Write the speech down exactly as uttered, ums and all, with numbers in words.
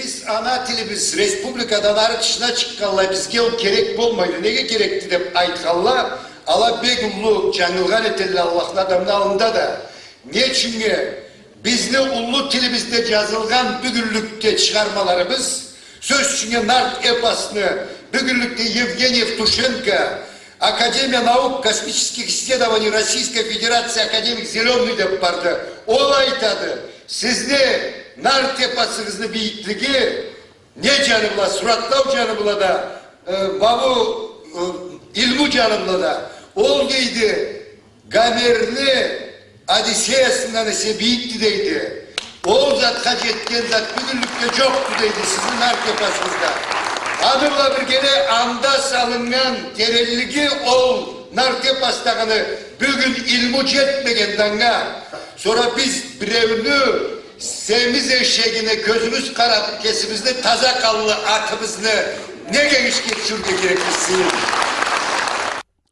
Биз ана тилибиз республикадан ары тышына чыкъгъанлай, бизге ол керек болмайды. Неге керекди деп айтханла, ала бек уллу джангылгъан этелле Аллахны адамны аллында да. Не ючюннге? Бизни уллу тилибизде джазылгъан бюгюнлюкде чыгъармаларыбыз, сёз ючюннге, нарт эпосну бюгюнлюкде Евгений Евтушенко, Академия наук, космических исследований Российской Федерации, академик Зелёный деп барды. Ол айтады, сизни нарт эпосугъузну бийиклиги не джаны бла, суратлау джаны бла да, э, бабу, э, илму джаны бла да. Ол, дейди, Гомерни Одиссеясындан эсе бийикди, дейди. Ол затха джетген зат бюгюнлюкде джокъду, дейди, сизни нарт эпосугъузда. Аны бла биргелей анда салыннган теренлиги ол нарт эпосдагъыны бюгюн илму джетмегенди анга. Сора биз биреуню семиз эшегине кёзюбюз къарап, кесибизни таза къанлы атыбызны неге ишге тюшюрге керекбиз, сыйын?